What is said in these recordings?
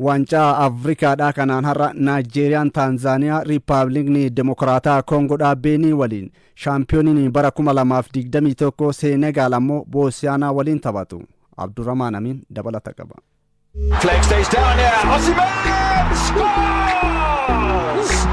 Waancaa Afrikaadhaa kanaan har'a Naayijeeriyaan Taanzaaniyaa, Riippaabilikni Demokiraataa Koongoodhaa Beenii waliin, shaampiyooniin bara 2021 Seenegaal ammoo Boosiyaanaa waliin taphatu. Abdurrahmaan Amiin dabalata qaba. Fleck stays down here. Osimhen scores!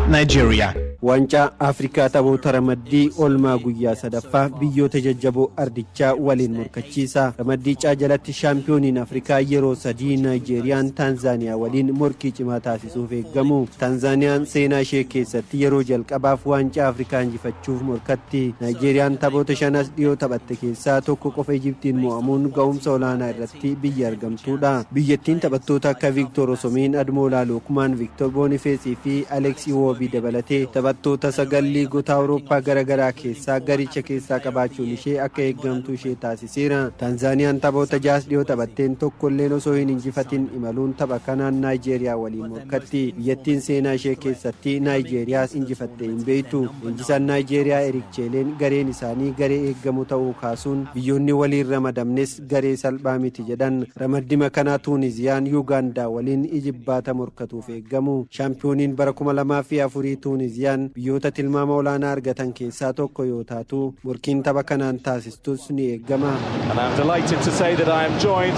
Nigeria. Waancaa Afrikaa taphoota ramaddii oolmaa guyyaa sadaffaa biyyoota jajjaboo ardichaa waliin morkachiisa. Ramaddii caa jalatti shaampiyooniin Afrikaa yeroo sadii Naayijeeriyaan Taanzaaniyaa waliin morkii cimaa taasisuuf eeggamu. Taanzaaniyaan seenaa ishee keessatti yeroo jalqabaaf waancaa Afrikaa injifachuuf morkatti. Naayijeeriyaan taphoota shanas dhiyoo taphatte keessaa tokko qofa Ijiptiin mo'amuun ga'umsa olaanaa irratti biyya argamtuudha. Biyyattiin taphattoota akka Viiktoor Osomeen, Admoolaa Luukmaan, Viiktoor Boonifeesii fi Aleeks Iwoobii dabalatee taphattoota sagal liigota Awurooppaa garaagaraa keessaa garicha keessaa qabaachuun ishee akka eeggamtu ishee taasiseera. Taanzaaniyaan taphoota jaas dhiyoo taphatteen tokkolleen osoo hin injifatin imaluun tapha kanaan Naayijeeriyaa waliin morkatti. Biyyattiin seenaa ishee keessatti Naayijeeriyaas injifattee hin beektu. Leenjisaan Naayijeeriyaa Erik Cheeleen gareen isaanii garee eeggamu ta'uu kaasuun biyyoonni waliin ramadamnes garee salphaa miti jedhan. Ramaddima kanaa Tuuniziyaan Yuugaandaa waliin ijibbaata morkatuuf eeggamu. Shaampiyooniin bara 2004 Tuuniziyaan biyyoota tilmaama olaanaa argatan keessaa tokko yoo taatu, morkiin tapha kanaan taasistus ni eeggama. And I'm delighted to say that I am joined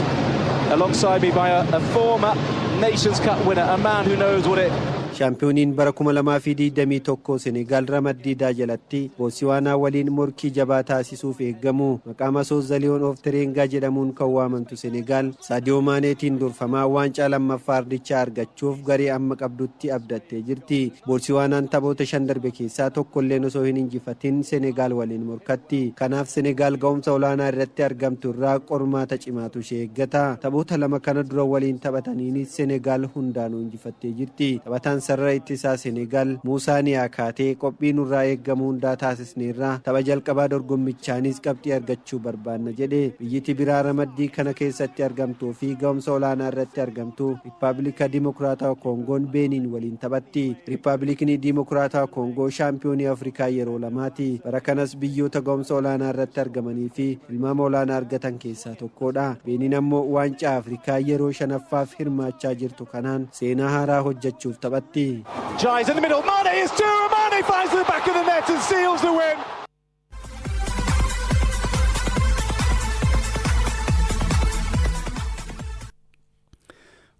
alongside me by a former Nations Cup winner, a man who knows what it Shaampiyooniin bara 2021 Senegaal ramaddii daa jalatti Boosiwaanaa waliin morkii jabaa taasisuuf eeggamu. Maqaa masoo The Lion of Teranga jedhamuun kan waamamtu Senegaal Saadiyoo Maaneetiin durfamaa waancaa lammaffaa ardichaa argachuuf garee amma qabdutti abdattee jirti. Boosiwaanaan taphoota shan darbe keessaa tokkolleen osoo hin injifatin Senegaal waliin morkatti. Kanaaf Senegaal ga'umsa olaanaa irratti argamtu irraa qormaata cimaatu ishee eeggata. Taphoota lama kana dura waliin taphataniinis Senegaal hundaanuu injifattee jirti. Taphataan sarara ittisaa Senegaal Muusaa Niyaakaatee qophii nurraa eeggamu hundaa taasisneerra, tapha jalqabaa dorgommichaanis qabxii argachuu barbaanna jedhe. Biyyiti biraa ramaddii kana keessatti argamtuu fi ga'umsa olaanaa irratti argamtu Riippaabilika Dimokiraatawaa Koongoon Beeniin waliin taphatti. Riippaabilikni Dimokiraatawaa Koongoo shaampiyoonii Afrikaa yeroo lamaati. Bara kanas biyyoota ga'umsa olaanaa irratti argamanii fi tilmaama olaanaa argatan keessaa tokkodha. Beeniin ammoo waancaa Afrikaa yeroo shanaffaaf hirmaachaa jirtu kanaan seenaa haaraa hojjechuuf taphatti. Jai's in the middle. Mane is two. Mane finds the back of the net and seals the win.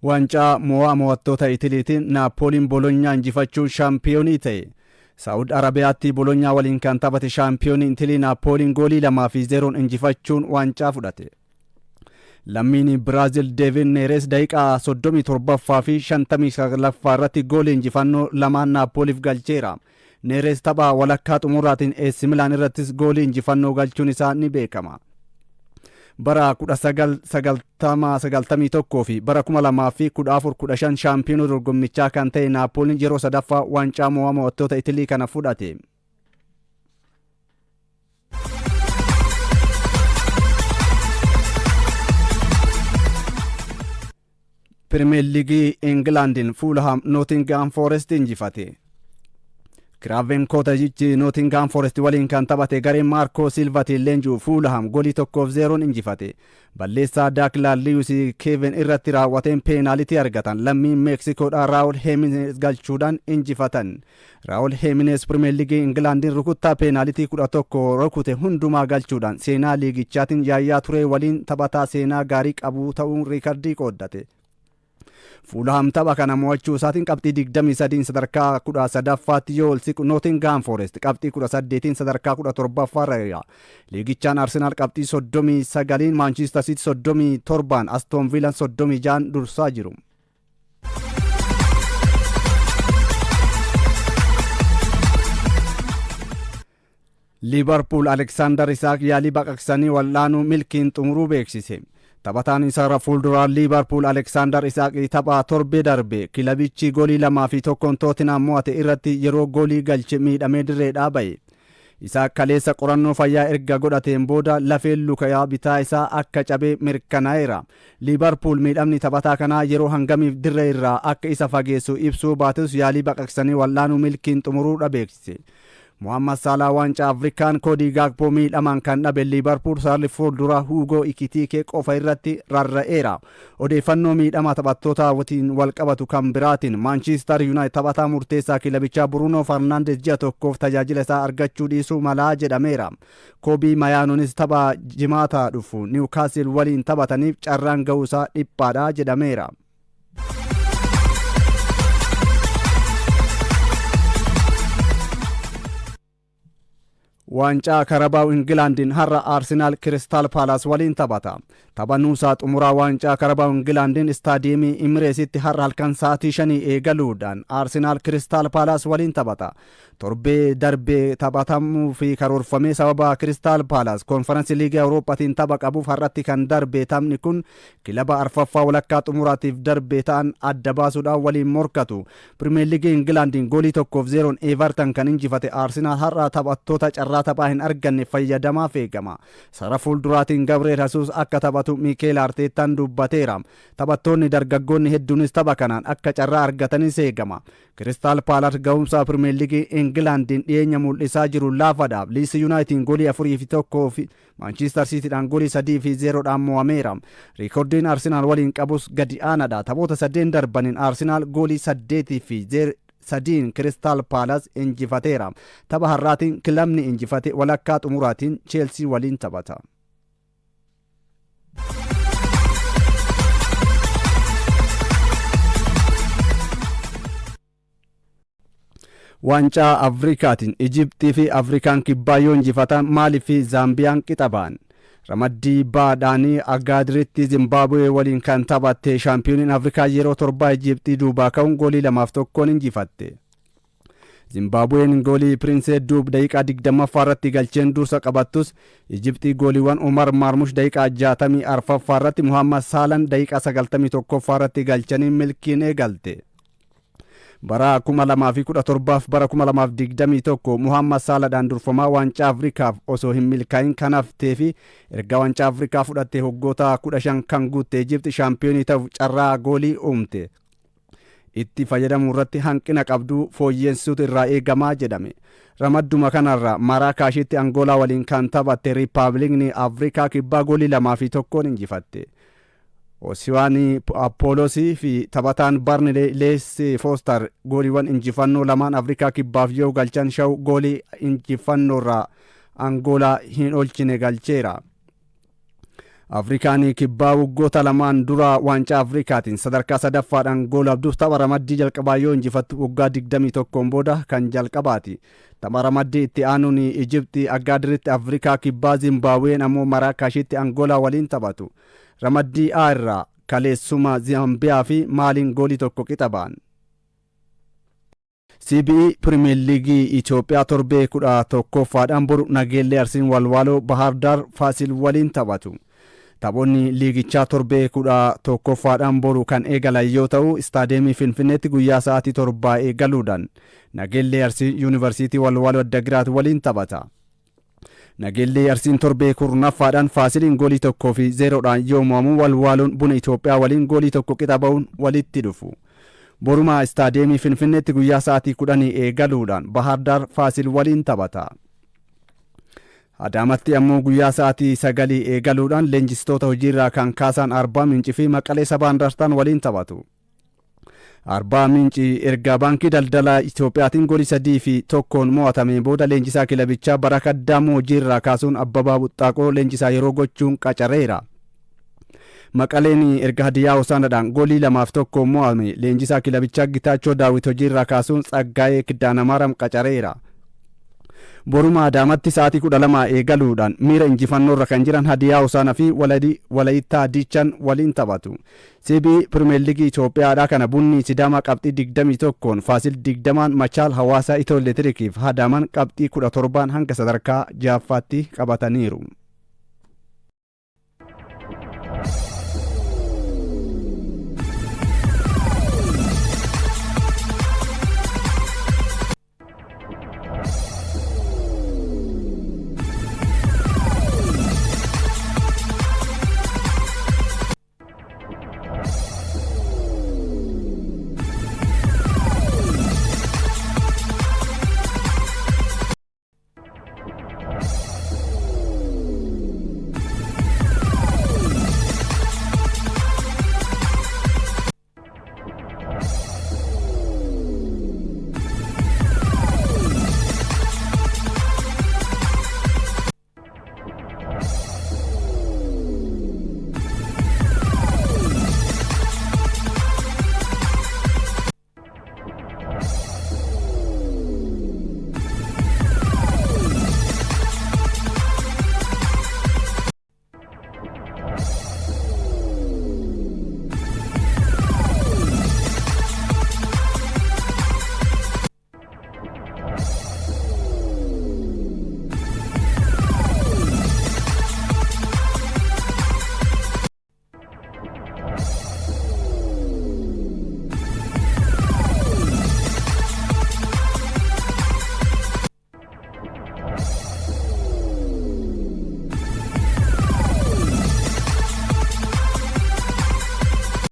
Waancaa mo'aa mo'attoota Itiliitiin Naapooliin Bolonyaa injifachuun shaampiyoonii ta'e. Saa'ud Arabiyaatti Bolonyaa waliin kan taphate shaampiyoonii Itilii Naapooliin goolii 2-0 injifachuun waancaa fudhate. Lammiin Biraazil Deevin Neeres daqiiqaa 37ffaa fi 59ffaa irratti goolii injifannoo lamaan Naapooliif galcheera. Neeres tapha walakkaa xumuraatiin AC Milaan irrattis goolii injifannoo galchuun isaa ni beekama. Bara 1991 fi bara 2014-15 shaampiyoonii dorgommichaa kan ta'e Naapooliin yeroo sadaffaa waancaa mo'aa mo'attoota Itilii kana fudhate. Pirimeer Liigii Ingilaandiin Fuulham Nootingaam Foorest injifate. Kiraaven Kootajichi Nootingaam Foorest waliin kan taphate gareen Maarkoo Silvatiin leenji'u Fuulham goolii 1-0 injifate. Balleessaa Daaklaan Liyus Keevin irratti raawwateen peenaalitii argatan lammiin Meeksikoodhaa Raawul Heemines galchuudhaan injifatan. Raawul Heemines Pirimeer Liigii Ingilaandiin rukuttaa peenaalitii 11 rukute hundumaa galchuudhaan seenaa liigichaatiin Yaayyaa Turee waliin taphataa seenaa gaarii qabu ta'uun riikardii qooddate. Fuulham tapha kana mo'achuu isaatiin qabxii 23 sadarkaa 13ffaatti yoo ol siqu, Nootingaam Foorest qabxii 18 sadarkaa 17ffaa irra jira. Liigichaan Arsenaal qabxii 39, Maanchiistar Siiti 37, Astoon Viilaan 36 dursaa jiru. Liivarpuul Aleksaandar Isaak yaalii baqaqsanii wal'aanuu milkiin xumuruu beeksise. Taphataan isaa fuulduraa Liivarpuul Aleksaandar Isaak tapha torbee darbe kilabichi goolii 2-1 Tootinhaam mo'ate irratti yeroo goolii galche miidhamee dirreedhaa ba'e. Isaak kaleessa qorannoo fayyaa erga godhateen booda lafeen luka bitaa isaa akka cabee mirkanaa'eera. Liivarpuul miidhamni taphataa kanaa yeroo hangamiif dirree irraa akka isa fageessu ibsuu baatus, yaalii baqaqsanii wal'aanuu milkiin xumuruudha beeksise. Muhammad Saalaa waancaa Afrikaan Koodii Gaakpoo miidhamaan kan dhabe Liibarpuul sararri fuulduraa Huugoo Ikitiikee qofa irratti rarra'eera. Odeeffannoo miidhamaa taphattoota waliin wal qabatu kan biraatiin, Maanchiistar Yuunaayitid taphataa murteessaa kilabichaa Bruunoo Farnaandes ji'a 1f tajaajila isaa argachuu dhiisuu malaa jedhameera. Koobii Mayaanonis tapha Jimaata dhufu Niwukaasil waliin taphataniif carraan ga'uusaa dhiphaadha jedhameera. Waancaa Karabaaw Ingilaandiin har'a Arsinaal Kiristaal Paalaas waliin taphata. Tapha nuusaa xumuraa waancaa Karabaaw Ingilaandiin istaadiyeemii Imireesitti har'a halkan sa'aatii 5 eegaluudhaan Arsinaal Kiristaal Paalaas waliin taphata. Torbee darbee taphatamuu fi karoorfamee sababa Kiristaal Paalaas Koonfaransii Liigii Awurooppaatiin tapha qabuuf har'atti kan darbe taphni kun kilaba arfaffaa walakkaa xumuraatiif darbe ta'an adda baasuudhaan waliin morkatu. Pirimeer Liigii Ingilaandiin goolii 1-0n Everton kan injifate Arsinaal har'a taphattoota carraa taphaa hin arganne fayyadamaaf eegama. Sarara fuulduraatiin Gabriel Hasuus akka taphatu Miikeel Arteettaan dubbateera. Taphattoonni dargaggoonni hedduunis tapha kanaan akka carraa argatanis eegama. Kiristaal Paalaas ga'umsa Pirimeer Liigii Ingilaandiin dhiyeenya mul'isaa jiru laafadha. Liis Yuunaayitiin goolii 4-1 fi Maanchiistar Siitiidhaan goolii 3-0dhaan mo'ameera. Riikordiin Arsenaal waliin qabus gadi aanaadha. Taphoota sadeen darbaniin Arsenaal goolii 8-3n Kiristaal Paalaas injifateera. Tapha har'aatiin kilabni injifate walakkaa xumuraatiin Cheelsii waliin taphata. Waancaa Afrikaatiin Ijiptii fi Afrikaan Kibbaa yoo injifatan, Maalii fi Zaambiyaan qixa ba'an. Ramaddii baadhaanii Agaadiritti Zimbaabuwee waliin kan taphatte shaampiyooniin Afrikaa yeroo 7 Ijiptii duubaa ka'uun goolii 2-1n injifatte. Zimbaabuween goolii Pirinsee Duub daqiiqaa 20ffaa irratti galcheen dursa qabattus, Ijiptii gooliiwwan Umar Maarmush daqiiqaa 64ffaa irratti, Muhammad Saalan daqiiqaa 91ffaa irratti galchanii milkiin eegalte. Bara 2017 bara 2021 Muhammad Saaladhaan durfamaa waancaa Afrikaaf osoo hin milkaa'in kan haftee fi erga waancaa Afrikaa fudhattee waggoota 15 kan guutte Ijipti shaampiyoonii ta'uuf carraa goolii uumte itti fayyadamuu irratti hanqina qabdu fooyyessuutu irraa eegamaa jedhame. Ramadduma kanarra Maraakaashitti Angoolaa waliin kan taphatte Riippaabilikni Afrikaa Kibbaa goolii 2-1n injifatte. Osiwaanii Appooloosii fi taphataan Barnilee Lees Foostar gooliiwwan injifannoo lamaan Afrikaa Kibbaaf yoo galchan, Shaw goolii injifannoorraa Angoolaa hin oolchine galcheera. Afrikaan Kibbaa waggoota lamaan dura waancaa Afrikaatiin sadarkaa sadaffaadhaan goolabduuf tapha ramaddii jalqabaa yoo injifattu waggaa 21 booda kan jalqabaati. Tapha ramaddii itti aanuun Ijipti Agaadiritti Afrikaa Kibbaa, Zimbaabuween ammoo Maraakaashitti Angoolaa waliin taphatu. Ramaddii A irraa kaleessuma Zaambiyaa fi Maaliin goolii 1 qixa ba'an. CBE Pirimeer Liigii Itoophiyaa torbee 11ffaadhaan boru Nageellee Arsiin Walwaaloo, Bahaar Daar Faasil waliin taphatu. Taphoonni liigichaa torbee 11ffaadhaan boru kan eegalan yoo ta'u, istaadeemii Finfinneetti guyyaa sa'aatii 7 eegaluudhaan Nageellee Arsiin Yuunivarsiitii Walwaaloo Addagiraat waliin taphata. Nageellee Arsiin torbee 10ffaadhaan Faasiliin goolii 1-0dhaan yoo mo'amu, Walwaaloon Buna Itoophiyaa waliin goolii 1 qixa ba'uun walitti dhufu. Boruma istaadeemii Finfinneetti guyyaa sa'aatii 10 eegaluudhaan Bahaar Daar Faasil waliin taphata. Adaamatti ammoo guyyaa sa'aatii 9 eegaluudhaan leenjistoota hojiirraa kan kaasaan Arbaa Minci fi Maqalee Sabaa Indartaan waliin taphatu. Arbaa Minci erga Baankii Daldala Itoophiyaatiin goolii 3-1n mo'atamee booda leenjisaa kilabichaa Barakat Daamuu hojiirraa kaasuun Abbabaa Buxxaaqoo leenjisaa yeroo gochuun qacareera. Maqaleen erga Hadiyaa Hosaanaadhaan goolii 2-1n mo'ame leenjisaa kilabichaa Gitaachoo Daawit hojiirraa kaasuun Tsaggaayee Kiddaanamaaram qacareera. Boruma Adaamatti sa'aatii 12 eegaluudhaan miira injifannoorra kan jiran Hadiyaa Hosaanaa fi Walayittaa Diichan waliin taphatu. CBE Pirimeer Liigii Itoophiyaadhaa kana Bunni Sidaamaa qabxii 21n, Faasil 20n, Machaal, Hawaasaa, Itiyoo Elektirikiif Hadaaman qabxii 17n hanga sadarkaa ja'affaatti qabataniiru.